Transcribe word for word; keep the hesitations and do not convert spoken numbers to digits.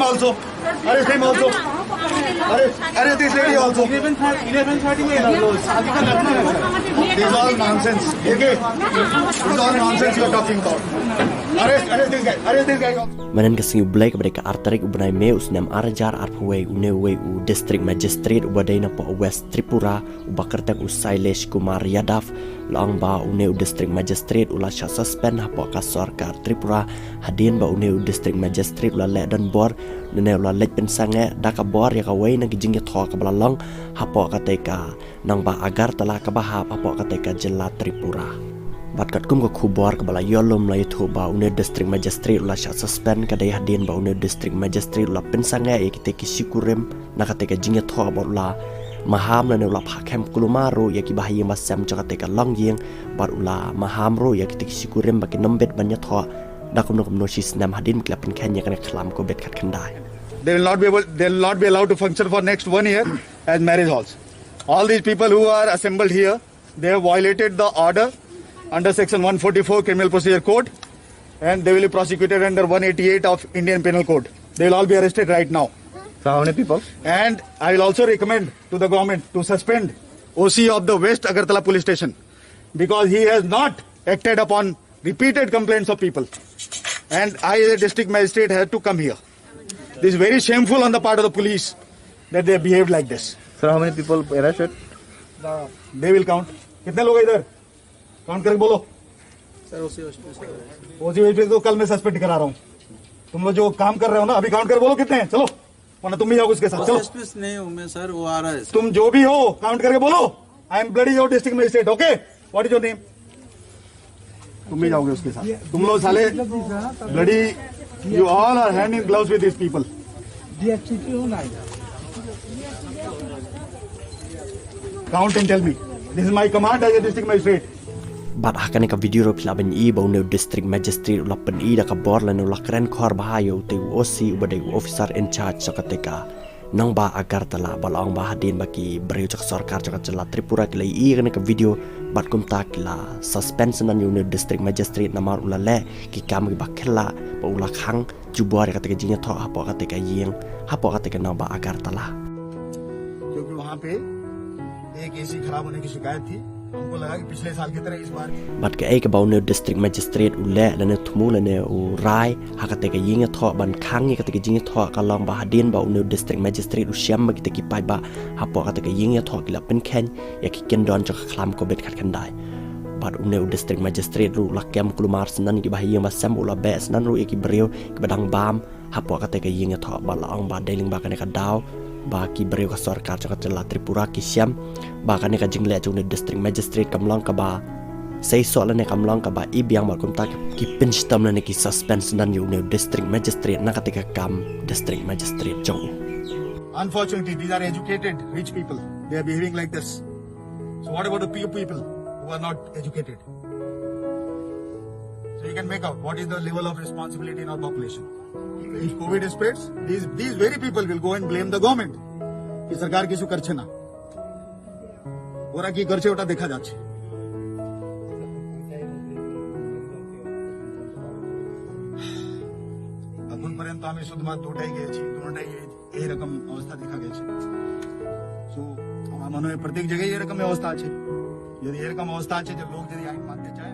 Also, arrest him also. Arrest, arrest this lady also. इलेवन थर्टी, इलेवन थर्टी में लग लो, शादी का लग्न है सर। This is all nonsense. Okay? This is all nonsense you are talking about. Arrest, arrest this guy. Arrest this guy also. Mynhynnin ka sngi U Blei kaba dei ka ar tarik u bnai May u snem ar hajar arphew wei, une uwei u District Magistrate uba dei na poh West Tripura, uba kyrteng u Sailesh Kumar Yadav, la ong ba une u District Magistrate u la shah suspend hapoh ka sorkar Tripura, hadien ba une u District Magistrate u la leh donbor, lane u la leit pynsangeh da ka bor ïa kawei na ki jingïathoh kaba la long hapoh katei ka nongbah Agartala kaba hap hapoh katei ka jylla Tripura. Bad katkum ka khubor kaba la ïoh lum, la ïathuh ba une u District Magistrate u la shah suspend ka dei hadien ba une u District Magistrate u la pynsangeh ïa kitei ki shikurim na katei ka jingïathoh bad u la maham lane u la phah kem kulmar ruh ïa ki bahaïing bahasem jong katei ka longïing, bad u la maham ruh ïa kitei ki shikurim ba kin ym bit ban ïathoh da kumno kumno shisnem hadien ba ki la pynkheiñ ïa kane ka khlam Covid khatkhyndai. They will not be able, they will not be allowed to function for next one year as marriage halls. All these people who are assembled here, they have violated the order under section one forty-four Criminal Procedure Code, and they will be prosecuted under one eighty-eight of Indian Penal Code. They will all be arrested right now. So how many people? And I will also recommend to the government to suspend O C of the West Agartala Police Station, because he has not acted upon repeated complaints of people. And I, as a district magistrate, had to come here. This is very shameful on the part of the police that they behaved like this. Sir, how many people arrested? They will count. कितने लोग हैं इधर? काउंट करके बोलो। सर, ओसी वेस्ट में सर। ओसी वेस्ट में तो कल मैं सस्पेंड करा रहा हूँ। तुम लोग जो काम कर रहे हो ना, अभी काउंट कर बोलो कितने हैं, चलो, वरना तुम भी जाओगे उसके साथ। चलो। ओसी वेस्ट में नहीं हूँ मैं सर, वो आ रहा है सर। तुम जो भी हो, काउंट करके बोलो। I am bloody your district magistrate, okay? What is your name? तुम भी जाओगे उसके साथ। तुम लोग साले bloody, you all are hand in gloves with these people. Count and tell me. This is my command as a district magistrate. Bad ha kane ka video ruh phi lah ban ïohi ba une u District Magistrate u la pyni da ka bor lane u la kren khor bha ïa utei u O C uba dei u officer in charge jong katei ka nongbah Agartala, ba la ong ba hadien ba ki briew jong ka sorkar jong ka jylla Tripura ki la ïohi ïa kane ka video, bad kumta ki la suspend syndon ïa une u District Magistrate namar u la leh ki kam kiba khyllah, ba u la khang jubor ïa katei ka jingïathoh hapoh katei ka ïing, hapoh katei ka nongbah Agartala. क्योंकि वहाँ पे एक एसी खराब होने की शिकायत थी, हमको लगा कि पिछले साल की तरह इस बार भी। Bad kaei kaba une u District Magistrate u leh lane u thmu lane u rai ha katei ka ïing ïathoh ban khang ïa katei ka jingïathoh ka long ba hadien ba une u District Magistrate u shem ba kitei ki paidbah hapoh katei ka ïing ïathoh ki la pynkheiñ ïa ki kyndon jong ka khlam Covid khatkhyndai. Bad une u District Magistrate ruh u la kem kulmar syndon ïa ki bahaïing bahasem, u la beh syndon ruh ïa ki briew kiba dang bam hapoh katei ka ïing ïathoh, bad la ong ba dei lyngba kane ka daw ba ki briew ka sorkar jong ka jylla Tripura ki shem ba kane ka jingleh jong une u District Magistrate kam long kaba seisoh lane kam long kaba i biang, bad kumta ki pynshitom lane ki suspend syndon ïa une u District Magistrate na katei ka kam District Magistrate jong u. Unfortunately, these are educated, rich people. They are behaving like this. So what about the poor people who are not educated? So you can make out what is the level of responsibility in our population. If Covid spreads, these, these very people will go and blame the government. कि सरकार কিছু করছে না। ওরা কি করছে ওটা দেখা যাচ্ছে। এখন পর্যন্ত আমি শুধুমাত্র দুটাই গিয়েছি, দুটাই এই, এইরকম অবস্থা দেখা গেছে। So আমার মনে হয় প্রত্যেক জায়গায় এরকম অবস্থা আছে। যদি এরকম অবস্থা আছে যে লোক যদি আইন মানতে চায়,